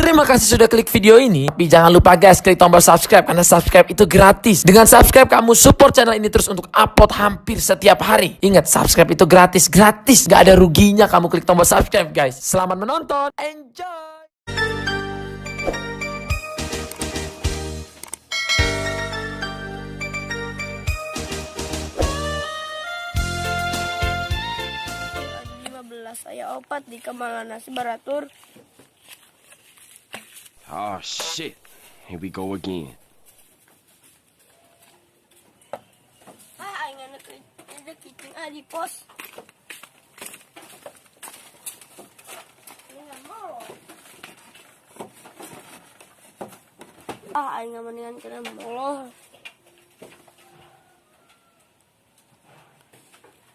Terima kasih sudah klik video ini. Tapi jangan lupa guys, klik tombol subscribe karena subscribe itu gratis. Dengan subscribe kamu support channel ini terus untuk upload hampir setiap hari. Ingat, subscribe itu gratis, gratis. Gak ada ruginya kamu klik tombol subscribe guys. Selamat menonton, enjoy. Belas saya opat di Kemangana Baratur. Oh shit. Here we go again. Ah, aing ada kicing ah di pos. Ah, aing mendingan kena molor.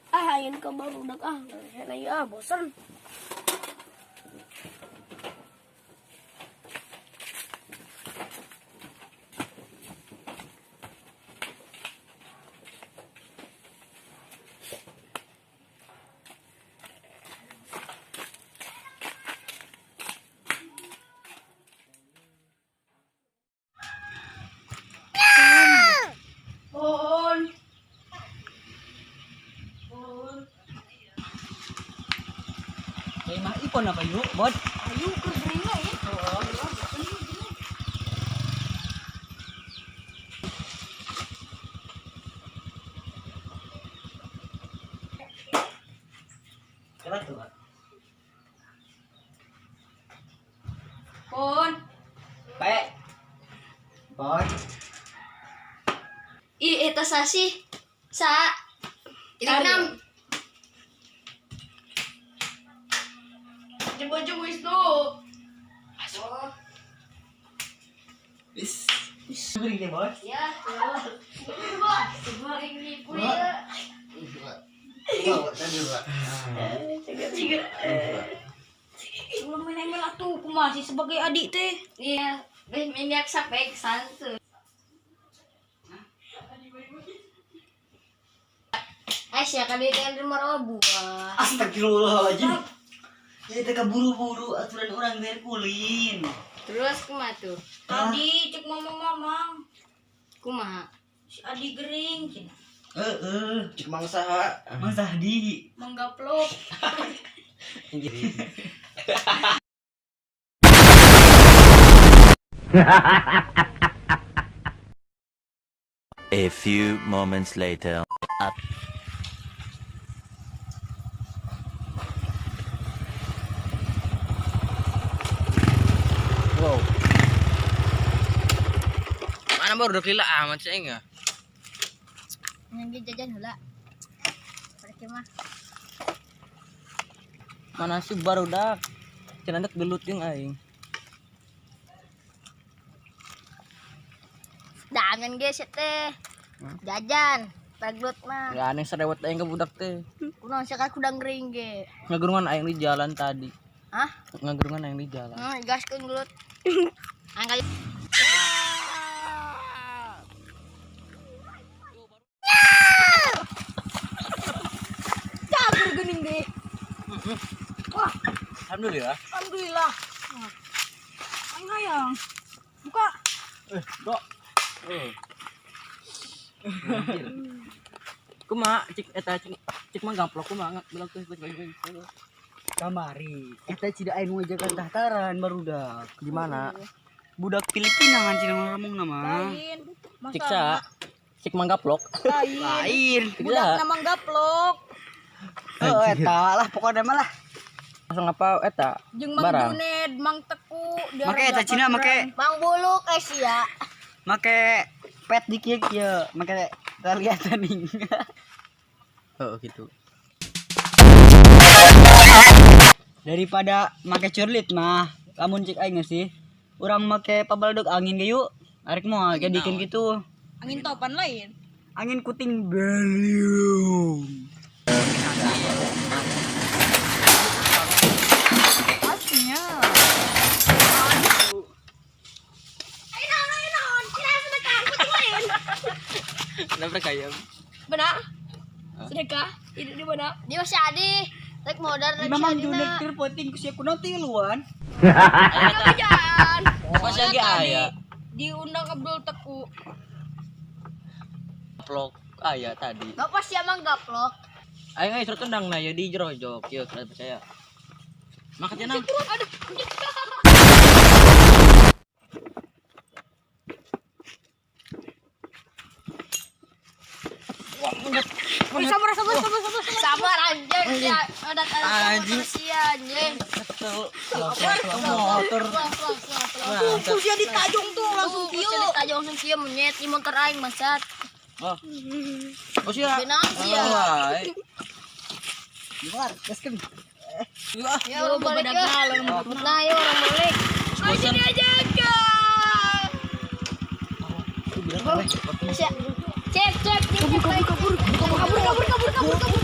Ah, aing ke barudak ah, saya ah bosan. Mah ipon apa yuk, Bot? Ayo ke geringa ya. Pon. Pe. Bot. Ih, eta sasih. Sa. Enam. Coba-coba Wisnu. Is. Beri deh, Bos. Ya, ya. Belum main ML atuh, aku masih sebagai adik teh. Iya, beh minyak sampai santu. Aisyah kan dia kan rumah buah. Astagfirullahaladzim. Ya teh buru-buru aturan orang biar kulin. Terus kumaha tuh? Tadi cek mama mamang, Kumaha? si adi gering cina. Heeh, Cik mang saha? Mang Sahdi. Manggaplok. A few moments later. Wow. Mana baru udah lila amat sih enggak? Nggak jajan heula. Pergi mah. Mana sih baru dak? Cenah gelut jeung aing. Dangan ge sih teh. Jajan, paglut mah. Ya aneh serewet aing ke budak teh. Kunaon sih kudang gering ge. Ngagerungan aing di jalan tadi. Hah? Ngagerungan aing di jalan. Gaskeun gelut. Angkat. Cagur geuning deh. Wah, Alhamdulillah. alhamdulillah. Aing hayang. Buka. Dok. Kumaha cik eta cik cik mah gamplok kumaha belok teh. Kamari. Eta cida aing ngajakan tahtaran barudak. Di mana? Budak Filipina ngan cina ngomong nama. Lain. Cik sa. Cik mah gaplok. Lain. Lain. Budak nama gaplok. Oh, eta lah pokoknya mah lah. Langsung apa eta? Jeung Mang Barang. Juned, Mang Teku, Make eta cina make Mang Buluk Asia. make pet di kieu kieu, make tali eta ning. Oh gitu. Daripada make curlit mah, lamun cik aing sih. Urang make pabaledog angin ge yuk. Arek moal jadikeun gitu. Angin topan lain. Angin kuting beliung. Pastinya. Ayo naon, ayo naon. Kira sedekah kucing lain. Kenapa kayak? Benar? Sedekah? Ini di mana? Dia masih adi. Rek modal rek Memang si junek adina. tir poting ku sia kunaon tiluan. Ayo Diundang Abdul Teku. Gaplok aya tadi. Bapak siapa gaplok? Aing euy surat tendang na ya di jero jok kieu kada percaya. Maka cenah. Aduh. Sabar sabar sabar sabar. Sabar anjing ya, ada Anjing. manusia anjing. Motor. Pelan Tuh sia ditajong tuh langsung kieu. kieu. Ditajong langsung kieu menyet di motor aing bangsat. Oh. Oh sia. Benang sia. Wah. Luar, gaskeun. Ah. Ya orang balik ya. Nah, ya orang balik. Bosan. Cek cek cek. Kabur kabur kabur kabur kabur kabur kabur.